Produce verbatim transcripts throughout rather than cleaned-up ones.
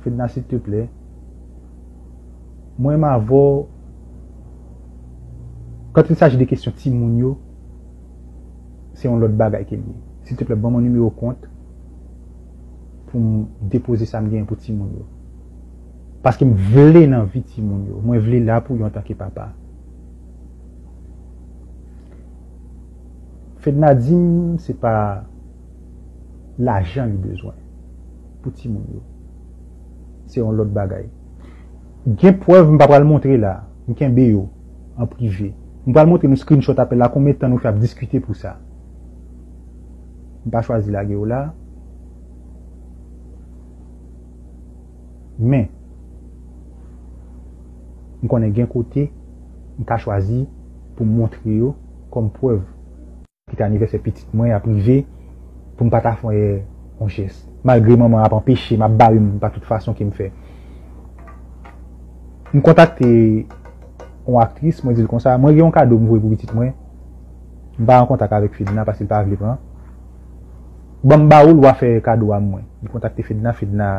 Fedna, silteplè, mwen menm avè w, quand il s'agit de kesyon timoun yo, se yon lòt bagay ke l ye. Silteplè, ban mwen nimewo kont pou m depoze sa m genyen pou timoun yo. Paske m vle nan vi timoun yo. Mwen vle la pou yo antanke papa. Fedna di m se pa lajan li bezwen pou timoun yo. Se yon lòt bagay. Gen prèv, m pa pral montre la. M kenbe yo an prive. M pral montre nou screenshot apèl la, konbyen tan nou fè ap diskite pou sa. M pa chwazi lage yo la. Men, m konnen gen kote m ka chwazi pou m montre yo kòm prèv. Ki te anivèsè pitit mwen ap rive, pou m pa ta fè yon jès. Malgre manman ap anpeche m, ap bare m pa tout fason ke m fè. M kontakte yon aktris, mwen di l konsa, mwen gen yon kado m voye pou pitit mwen. M pa an kontak avèk Fedna paske l pa vle pran. Ban m ba ou l, w a fè kado a mwen. Li kontakte Fedna, Fedna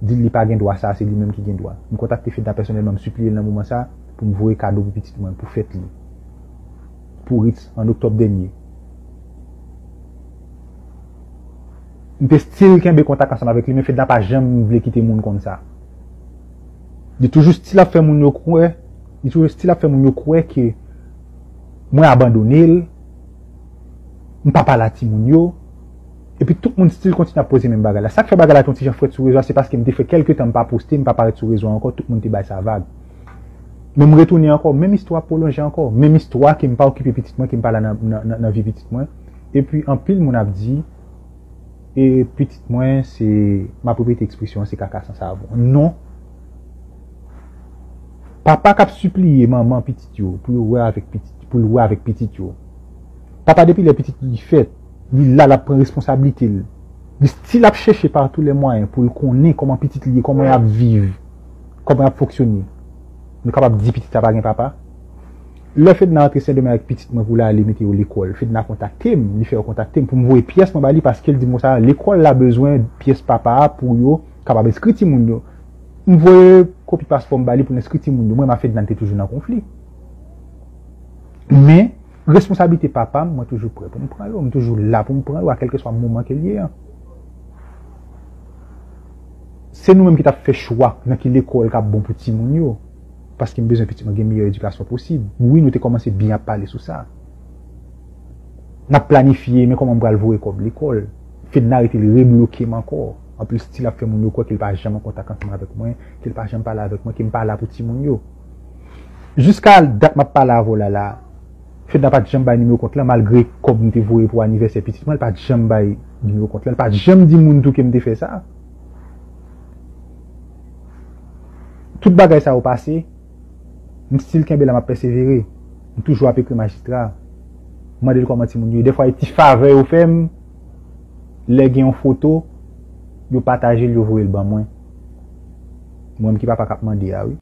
di l li pa gen dwa sa, se li menm ki gen dwa. M kontakte Fedna pèsonèlman, m sipliye l nan moman sa pou m voye kado pou pitit mwen, pou fèt li. Pou Ritz, an oktòb dènye. M te still kenbe kontak ansanm avèk li, men Fedna pa janm vle kite moun konn sa. Li toujou still ap fè moun yo kwè, li toujou still ap fè moun yo kwè ke mwen abandone l, m pa pale a timoun yo, epi tout moun still kontinye ap poze menm bagay la. Sa k fè bagay la te yon ti jan frèt sou rezo a, se paske m te fè kèlke tan m pa poste, m pa parèt sou rezo a ankò, tout moun te bay sa vag. Men m retounen ankò, menm istwa ap pwolonje ankò, menm istwa ke m pa okipe pitit mwen, ke m pa la nan, nan, nan, nan vi pitit mwen. Epi anpil moun ap di, e pitit mwen, se, m ap repete ekspresyon an, se kaka san savon. Non. Papa k ap sipliye manman pitit yo pou yo wè avèk pitit, pou l wè avèk pitit yo. Papa depi lè pitit li fèt, li la, l ap pran responsablite l. Li still ap chèche pa tou lè mwayen pou l konnen kòman pitit li ye, kòman y ap viv, kòman y ap fonksyone. Nou kapab di pitit sa pa gen papa? Lè Fedna antre Sendomeng avèk pitit mwen pou l ale mete yo lekòl, Fedna kontakte m, li fè yo kontakte m pou m voye pyès mwen ba li paske l di m konsa, lekòl la bezwen pyès papa a pou yo kapab enskri timoun yo. M voye kopi paspò m ba li pou l enskri timoun yo. Mwen menm ak Fedna, n te toujou nan konfli. Men, responsablite papa m, mwen toujou prè pou m pran yo, m toujou la pou m pran yo, a kèlkeswa moman ke l ye an. Se nou menm ki t ap fè chwa nan ki lekòl k ap bon pou timoun yo. Paske m bezwen pitit mwen gen meyè edikasyon posib. Wi, nou te kòmanse byen ap pale sou sa. N ap planifye, men kòman m pral voye kòb lekòl. Fedna rete, li rebloke m ankò. Anpil still ap fè moun yo kwè ke l pa janm an kontak ansanm avèk mwen, ke l pa janm pale avèk mwen, ke m pa la pou timoun yo. Jiska dat m ap pale avè w la la, Fedna pa t janm bay nimewo kont lan, malgre kòb m te voye pou anivèsè pitit mwen, l pa t janm bay nimewo kont lan, l pa t janm di moun tou ke m te fè sa. Tout bagay sa yo pase, m still kenbe la, m ap pèsevere. M toujou ap ekri majistra. M mande l kòman timoun yo ye. Dèfwa, e ti favè yo fè m, lè gen yon foto, yo pataje l, yo voye l ban mwen. Mwen menm ki papa k ap mande a, wi.